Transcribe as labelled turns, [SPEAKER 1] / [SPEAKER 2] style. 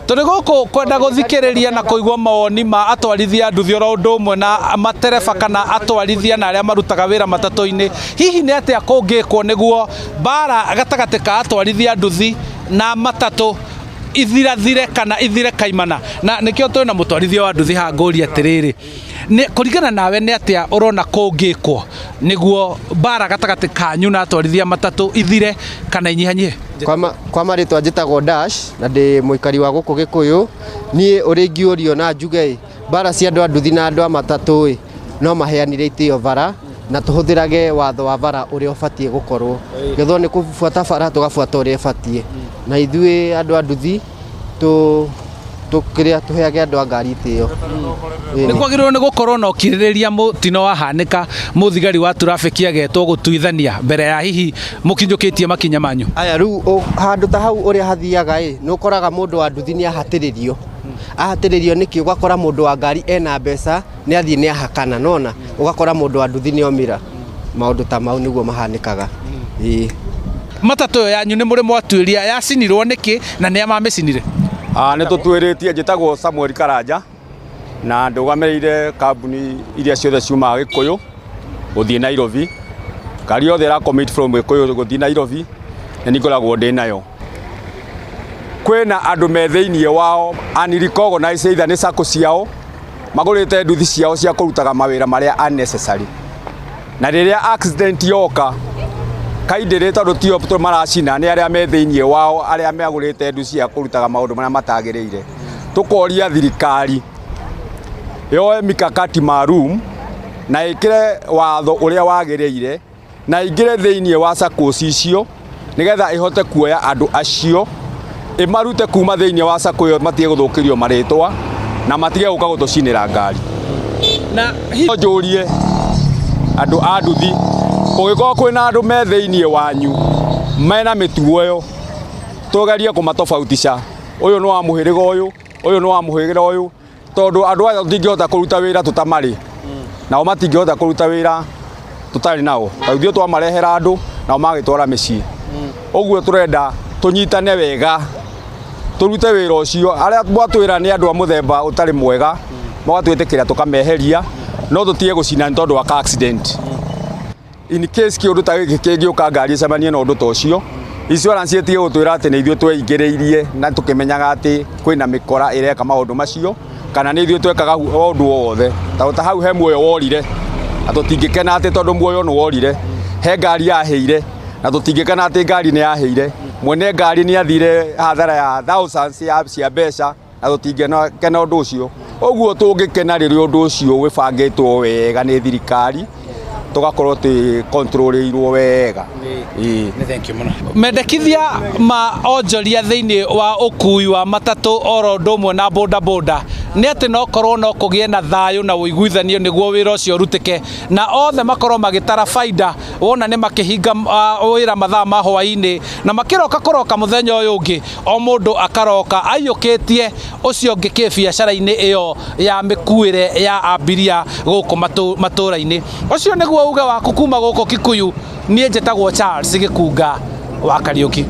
[SPEAKER 1] Tũrĩ gũkũ kwenda gũthikĩrĩria na kũigua mawoni ma atwarithia a nduthi oro ũndũ ũmwe na matereba kana atwarithia na arĩa marutaga wĩra matatũ-inĩ. Hihi nĩ atĩa kũngĩkwo nĩguo mbara gatagatĩ ka atwarithia a nduthi na matatũ ithirathire kana ithire kaimana? Na nĩkĩo twĩna mũtwarithia wa nduthi haha ngũrie atĩrĩrĩ, nĩ kũringana nawe nĩ atĩa ũrona kũngĩkwo nĩguo mbara gatagatĩ kanyu na atwarithia matatũ ithire kana inyihanyihe?
[SPEAKER 2] Kwa marĩtwa njĩtagwo Dash na ndĩ mũikari wa gũkũ Gĩkũyũ. Niĩ ũrĩa ingĩũrio na njuge ĩ, mbara cia andũ a nduthi na andũ a matatũ ĩ, no maheanire itĩo bara na tũhũthĩrage watho wa bara ũrĩa ũbatiĩ gũkorwo. Gethwo nĩ kũbuata bara tũgabuata ũrĩa ĩbatiĩ. Na ithuĩ andũ a nduthi tũ kĩrĩa tũheage andũ a ngari itĩo.
[SPEAKER 1] Nĩ kwagĩrĩirwo nĩ gũkorwo na ũkirĩrĩria mũtino wahanĩka mũthigari wa traffic agetwo gũtuithania mbere ya hihi mũkinyũkĩtie makinya manyu.
[SPEAKER 2] Aya rĩu handũ ta hau ũrĩa hathiaga ĩ, nĩ ũkoraga mũndũ wa nduthi nĩ ahatĩrĩrio. Ahatĩrĩrio nĩkĩ? Ũgakora mũndũ wa ngari ena mbeca nĩ athiĩ nĩ ahakana nona, ũgakora mũndũ wa nduthi nĩ omĩra. Maũndũ ta mau nĩguo mahanĩkaga. Ĩĩ.
[SPEAKER 1] Matatũ ĩyo yanyu nĩ mũrĩ mwatuĩria yacinirwo nĩkĩ na nĩa mamĩcinire?
[SPEAKER 3] Nĩ tũtuĩrĩtie, njĩtagwo Samuel Karanja na ndũgamĩrĩire kambuni iria ciothe ciumaga Gĩkũyũ gũthiĩ Nairobi. Ngari yothe ĩra commit from Gĩkũyũ gũthiĩ Nairobi nĩ niĩ ngoragwo ndĩ nayo. Kwĩna andũ me thĩiniĩ wao unrecognized either nĩ sacco ciao magũrĩte nduthi ciao cia kũrutaga mawĩra marĩa unnecessary. Na rĩrĩa accident yoka kaindĩrĩ tondũ tio maracina nĩ arĩa me thĩiniĩ wao arĩa magũrĩte nduthi cia kũrutaga maũndũ marĩa matagĩrĩire. Tũkoria thirikari yoe mikakati maalum na ĩkĩre watho ũrĩa wagĩrĩire na ĩingĩre thĩiniĩ wa SACCOs icio nĩgetha ĩhote kuoya andũ acio ĩmarute kuma thĩiniĩ wa SACCO ĩyo matige gũthũkĩrio marĩtwa na matige gũka gũtũcinĩra ngari.
[SPEAKER 1] Na
[SPEAKER 3] No njũrie andũ a nduthi kũngĩkorwo kwĩna andũ me thĩiniĩ wanyu mena mĩtugo ĩyo tũgerie kũmatofautisha, ũyũ nĩ wa mũhĩrĩga ũyũ, ũyũ nĩ wa mũhĩrĩga ũyũ, tondũ andũ aya tũtingĩhota kũruta wĩra tũtamarĩ, nao matingĩhota kũruta wĩra tũtarĩ nao. Ta ithuĩ twamarehera andũ nao magĩtwara mĩciĩ. Ũguo tũrenda tũnyitane wega tũrute wĩra ũcio. Arĩa mwatwĩra nĩ andũ a mũthemba ũtarĩ mwega magatwĩtĩkĩra tũkameheria, no tũtige gũcina nĩ tondũ wa ka accident. In case kĩũndũ ta gĩkĩ kĩngĩũka ngari ĩcemanie na ũndũ ta ũcio, insurance ĩtige gũtwĩra atĩ nĩ ithuĩ tweingĩrĩirie na tũkĩmenyaga atĩ kwĩna mĩkora ĩreka maũndũ macio, kana nĩ ithuĩ twekaga ũndũ o wothe. Ta hau he muoyo worire, na tũtingĩkena atĩ tondũ muoyo nĩ worire. He ngari yahĩire, na tũtingĩkena atĩ ngari nĩ yahĩire. Mwene ngari nĩ athire hathara ya thousands ya cia mbeca, na tũtingĩkena ũndũ ũcio. Ũguo tũngĩkena rĩrĩa ũndũ ũcio wĩbangĩtwo wega nĩ thirikari, tũgakorwo twĩ control-ĩirwo wega. Ĩĩ.
[SPEAKER 1] Nĩ thank you mũno. Mendekithia ma onjoria thĩinĩ wa ũkui wa matatũ oro ũndũ ũmwe na boda boda nĩ atĩ no korwo no kũgĩe na thayũ na ũiguithanio nĩguo wĩra ũcio ũrutĩke na othe makorwo magĩtara baida wona nĩ makĩhinga wĩra mathaa ma hwaĩ-inĩ na makĩroka kũroka mũthenya ũyũ ũngĩ o mũndũ akaroka aiyũkĩtie ũcio ũngĩ kĩbiacara-inĩ ĩyo ya mĩkuĩre ya abiria gũkũ matũra-inĩ. Ũcio nĩguo uge waku kuma gũkũ Kikuyu. Niĩ njĩtagwo Charles Gĩkunga wa Kariũki.